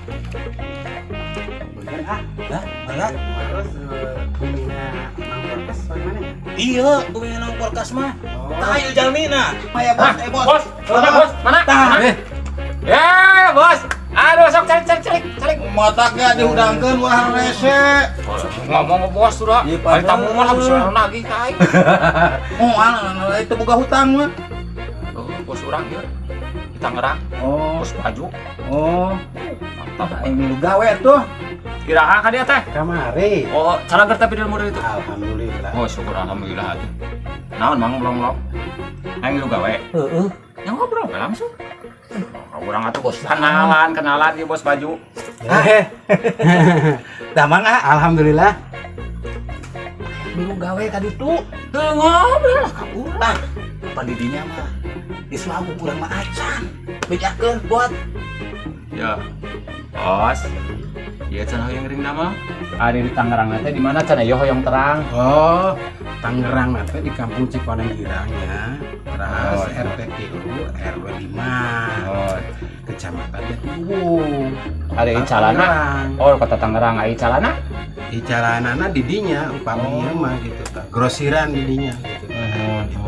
Punten ah. Hah? Mangga? Terus bumina Mang Porkas bagaimana ya? Iya, bumi nang porkas mah. Oh. Tah ieu jalmina. Maya bos, eh bos. Bos, mana bos? Mana? Tah. Mana? Ya, bos. Aduh, sok cari cari cari cari. Mataknya dihudangkeun wah rese. Ngomong ke bos sudah. Iya, Ari tamu mah habis padahal. nagih ka aing. Oh, alah, itu boga hutang mah. Oh, bos urang ieu. Di Tangerang, Oh, bos baju. oh. Mantap. Aing milu gawe tuh. Iraha ka dia teh? Kamari. Oh, cara tapi di lembur itu. Alhamdulillah. Oh, syukur alhamdulillah atuh. Naon mang melong-melong? Aing milu gawe. Heeh. Yang ngobrol we langsung. Oh, urang atuh bos kenalan, kenalan ieu bos baju. Eh, Tah mangga alhamdulillah. milu gawe ka ditu. Heuh, ngobrol lah ka urang. Tah, pan di dinya mah. Di Sulawu urang mah acan. Bejakeun buat Ya. Bos. Iya cenah hoyong ring nama. Ari di Tangerang teh di mana cenah ieu hoyong terang. Oh, Tangerang nanti di Kampung Cikoneng Girang ya. Terus Oh, iya. RT 3 RW 5. Oh, Kecamatan Jatiuwung. ada calana. Tangerang. Oh, kota Tangerang ai calana. Di jalanana di dinya upami ieu mah gitu tah. Grosiran di dinya gitu.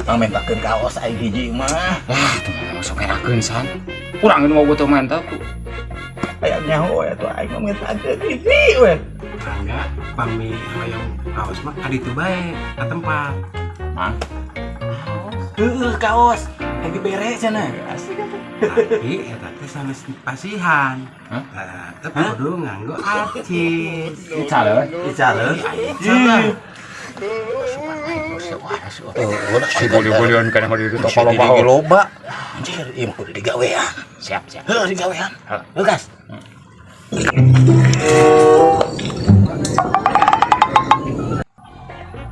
Mang mentakeun kaos aing hiji mah. Lah, tuh mah sok erakeun san. Urang ini mau butuh mantap tuh. Aya nyaho we tuh aing mah mentakeun hiji we. Mangga pami hoyong kaos mah ka ditu bae ka tempat. Mang. Heeh kaos. Aing dibere cenah. Asik atuh. Tapi eta teh sanes pasihan. Hah? Nah, tetep kudu nganggo acis. Icaleun. Icaleun. Salah. Si boleh-bolehan kana mah di toko loba. Loba. Anjir, ieu mah kudu digawean. Siap, siap. Heuh digawean. Heuh. Heuh gas.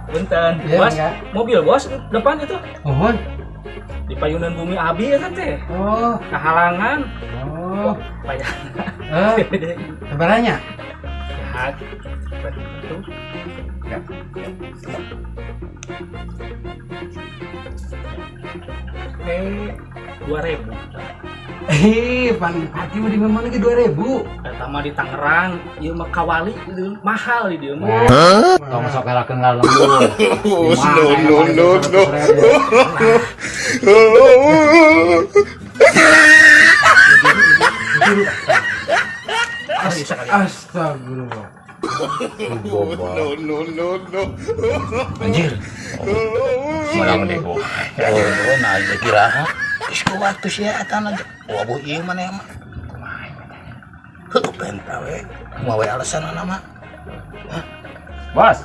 Punten, Iya, bos. enggak. Mobil bos depan itu Mohon. di payunan bumi abi ya kan teh. Oh, Kehalangan. oh. Payah. Eh, sebenarnya Sehat. Itu. Ya. Eh, 2.000. Eh, pan pati mah di mana ge 2000. Pertama di Tangerang, ieu mah kawali itu mahal di dieu mah. Tong sok erakeun ka lembur. No, no, no, no. Ah, bisa kali. Astagfirullah. No, no, no, no. Anjir. Menang deh gua. Oh, nah ieu kira. Geus kuat tuh sia eta na. Wabuh ieu maneh mah. Heuh penta we. Kumaha we alasanna mah. Bos.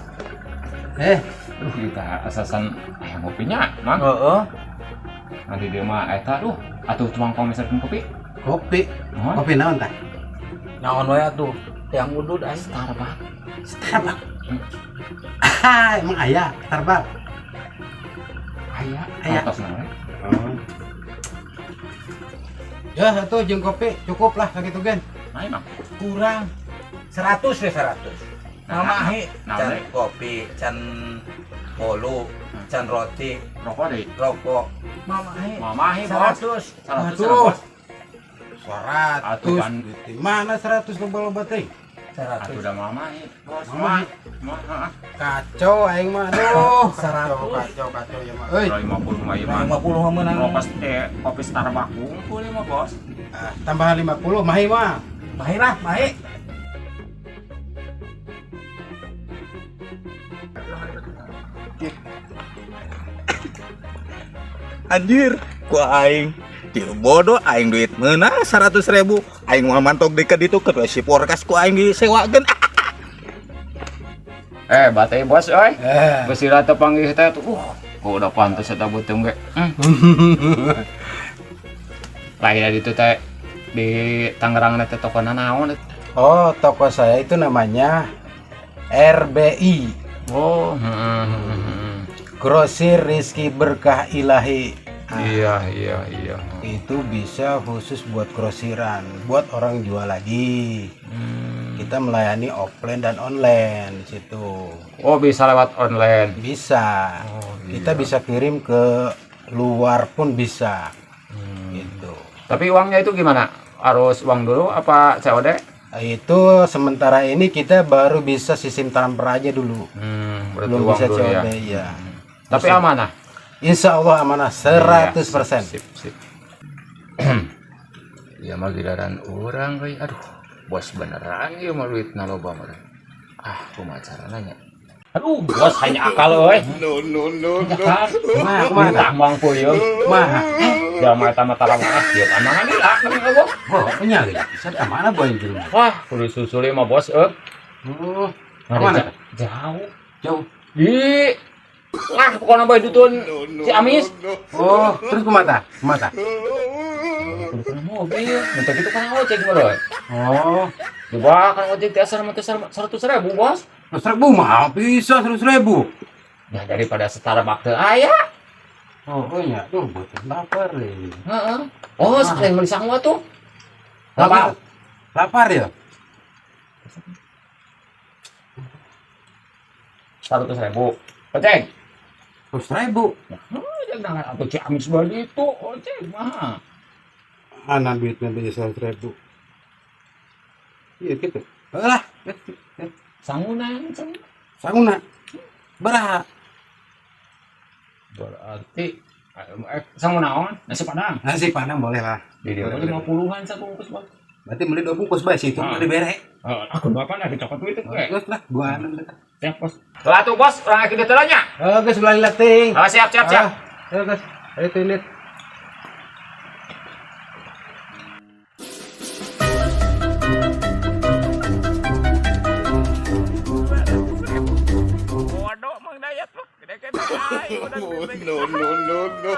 Eh, Duh, kita asasan ngopinya, Mang. Heeh. Nanti dia mah eta duh, atuh tuang pangmeserkeun kopi. kopi. Nuhun. Kopi naon tah? Naon we atuh? Yang udud aing. Starbucks. Starbucks. Ah, emang aya Starbucks. Aya, Aya. atos namanya. Oh. Ya, satu jeung kopi cukup lah sakitu gen. Nah, emang. Kurang 100 we 100. Mamahi Nah, can nah. kopi, can bolu, can roti, Rokok deh. rokok. Mamahi Mamahi, bos. 100. 100 Aduh. bos. 100. Atuh kan. Di mana 100 loba-loba teh? 100. Atuh udah mamahi, bos. Mamahi. Mah, heeh. Kacau aing mah aduh. Kacau, 100. kacau, kacau ya mah. Euy. 50 mah ieu mah. 50 mah meunang. Rokok kopi Starbucks wungkul ieu mah, bos. Ah, tambahan 50 mahi mah. Mahi lah, mahi. Anjir, ku aing Tilu bodoh aing duit meunang 100.000 aing moal mantok di ka ditu keur si porkas ku aing disewakeun. Eh, bate bos euy. Eh. Besi rata panggih teh tuh. Kok udah pantes eta beuteung ge. Lain dari itu teh di Tangerang teh tokona naon? Oh, toko saya itu namanya RBI. Oh, Grosir Rizky Berkah Ilahi. Ah, Iya. Itu bisa khusus buat grosiran, buat orang jual lagi. Kita melayani offline dan online di situ. Oh, bisa lewat online. Bisa. Oh, iya. Kita bisa kirim ke luar pun bisa. Gitu. Tapi uangnya itu gimana? Harus uang dulu apa COD? Itu sementara ini kita baru bisa sistem transfer aja dulu. Berarti Belum uang bisa dulu ya. COD ya. Tapi amanah. Insya Allah amanah 100%. Iya, sip, sip. Ya mah giliran orang euy. Aduh, bos beneran ieu mah duitna loba mah. Ah, kumaha carana nya? Aduh, bos hanya akal euy. No, no, no, no. Kumaha, kumaha? Tah moang puyuh. Kumaha? Jalma eta mah tara mah ieu amanah lila kan bos. Oh, punya gitu. Bisa amanah boy jelema. Wah, kudu susuli mah bos euy. Oh, kemana? Jauh. Jauh. Di lah pokoknya bae dutun Ciamis. Oh, terus kumaha tah? Kumaha tah? Kudu kana mobil, minta gitu kan ojek mah euy. Oh, Coba kan ojek teh asal mah teh 100.000, Bos. 100.000 mahal bisa 100.000. Ya daripada setara teu aya. Oh, oh ya, tuh buat lapar ini. Heeh. Oh, sekalian meuli sangu tuh. Lapar. Lapar ya? 100.000. Ojek. 100.000. Oh, jangan atuh Ciamis begitu, ojek mah. Mana duitnya beli 100.000? Iya gitu. Lah, Sangunan, sangunan. sanguna. Berapa? Berarti sangu naon? Nasi padang. Nasi padang boleh lah. Di dia 50-an sabungkus, Bos. Berarti beli dua bungkus bae sih itu Ah. beli bere. Eh, aku bapak nah dicokot duit itu. Terus lah, dua anu. Siap, Bos. Lah tuh, Bos, urang aki dieu nya. Oke, sebelah liating. Ah, siap, siap, siap. Ayo, guys. Ayo tuh lihat. Bodoh Mang Dayat mah. Gede-gede. No, no, no, no.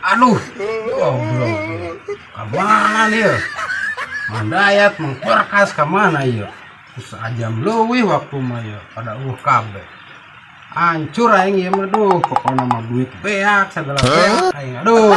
Aduh, goblok. Kemana nih? Mandayat mengperkas kemana ya? Terus jam leuwih waktu mah ya pada kabeh. Hancur aing ieu mah duh, pokokna mah duit beak segala beak aing aduh.